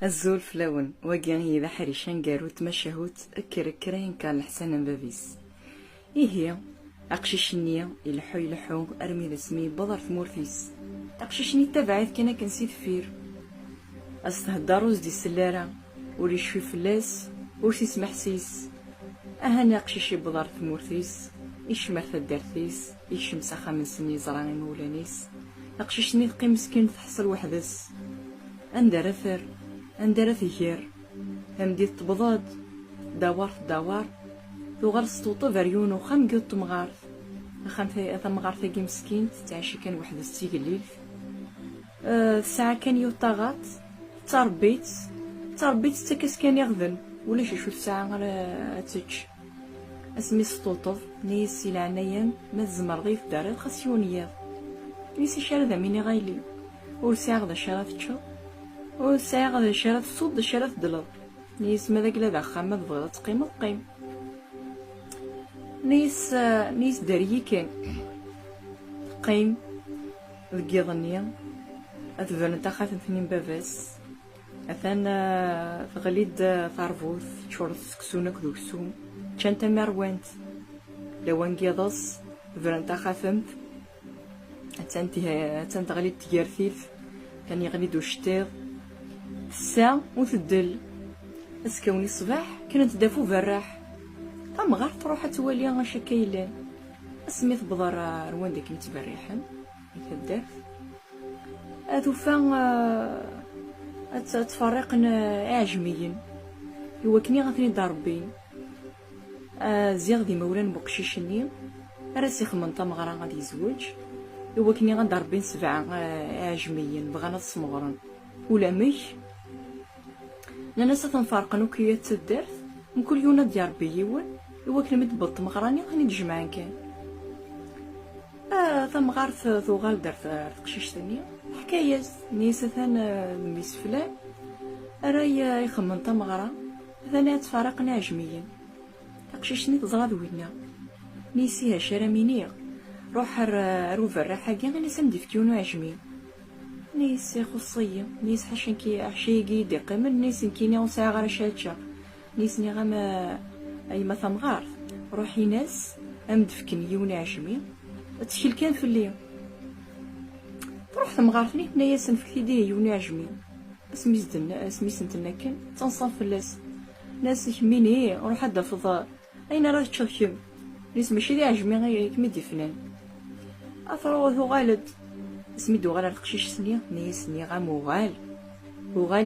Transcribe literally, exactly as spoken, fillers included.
Azul fell-awen, wagi ihi d aḥric aneggaru n tmacahut Kker kker a yenkeṛ leḥsan n bab-is. Ihi, aqcic-nni ileḥḥu ileḥḥu armi d asmi yewweḍ ɣer tmurt-is. Aqcic-nni yettabaɛ-it kan akken si deffir. As-thedder ur s-d-isell ara, ur yecfi fell-as, ur s-ismeḥsis. Ahan aqcic yewweḍ ɣer tmurt-is, ikcem ar taddart-is, ikcem s axxam-nsen yeẓra imawlan-is. Aqcic-nni teqqim meskin teḥṣel weḥd-s. Anda ara terr? Anda ara tger? Tameddit tewweḍ-d, tdawar tdawar, tuɣal testuṭeb ar yiwen uxxam deg yiwet temɣart. Axxam ta-, tamɣart-agi meskint tettɛici kan weḥd-s d tigellilt. Eh, tesɛa kan yiwet taɣaṭ, tettṛebbi-tt, tettṛebbi-tt tettak-as kan iɣden, ulac acu tesɛa ara ad tečč. Asmi s-tuṭeḍ, nni-as si leɛnaya-m, ma tzemreḍ ad yi-tedariḍ xas yiwen yiḍ. Nni-as acu ara d am-iniɣ a yelli, ur sɛiɣ d acu ara teččeḍ, ur sɛiɣ d acu ara tessuḍ, d acu ara tedleḍ. Nni-as ma d agla d axxam ma tebɣiḍ ad teqqimeḍ, qqim. Nni-as, eh, nni-as der-iyi kan. Teqqim deg yiḍ-nni, ad bren taxatemt-nni n baba-s. Atan, eh, teɣli-d, eh, tarbut, ččuret seksun akked uksum, ččan tamarwant. Lawan n yiḍes, bren taxatemt, attan th-, attan teɣli-d tgertilt, atan yeɣli-d uceṭṭiḍ. Tessa u teddel. Azekka-nni ṣṣbeḥ, kkrent-d ɣef uberraḥ. Tamɣart truḥ ad twali acu akka yellan. Asmi tewweḍ ar, ar wanda akken ttberriḥen, i taddart, ad tufa, eh, ad t-, ad ttferriqen, eh, iɛejmiyen, i wakken ad ten-id-rebbin. Eh, ziɣ d imawlan n uqcic-nni ara s-ixemmen tameɣra ad yezweǧ, i wakken ad d-rebbin sebɛa, eh, iɛejmiyen bɣan ad smeɣren. Ulamek, nnan-as ad ten-ferqen akk i at taddart, mkul yiwen ad d-irebbi yiwen, i wakken mi d-tewweḍ tmeɣra-nni ad ten-id-jemɛen kan. Ah, tamɣart tuɣal-d ar t-, ar teqcict-nni, teḥka-yas, tenna-yas atan, eh, d mmi-s flan ara y-, ixemmen tameɣra, atan ad ttferriqen iɛejmiyen. Taqcict-nni teẓra d winna. Nni-as ihi acu ara m-iniɣ? Ruḥ ar, ar uberraḥ-agi, ini-as ad m-d-ifk yiwen uɛejmi. Nni-as ixuṣṣ-iyi, nni-as ḥaca-, ḥaca-agi i d-iqqimen, nni-as nekkini ur sɛiɣ ara acu ara ččeɣ. Nni-as nniɣ-am a, a yemma tamɣart, ruḥ in-as ad m-d-fken yiwen uɛejmi, ttkel kan fell-i. Truḥ temɣart-nni tenna-yas nefk-t-id ihi yiwen uɛejmi. Asmi s-d-tenna, asmi s-n-tenna akken, ttaḍsan fell-as. Nnan-as kemmini, ruḥ ad d-tafeḍ ayen ara teččeḍ kemm. Nni-as mačči d iɛejmi i kem-id-ifnan. A truḥ tuɣal-d. Asmi d-uɣal ar teqcict-nni, tenna-yas nniɣ-am uɣal. Uɣal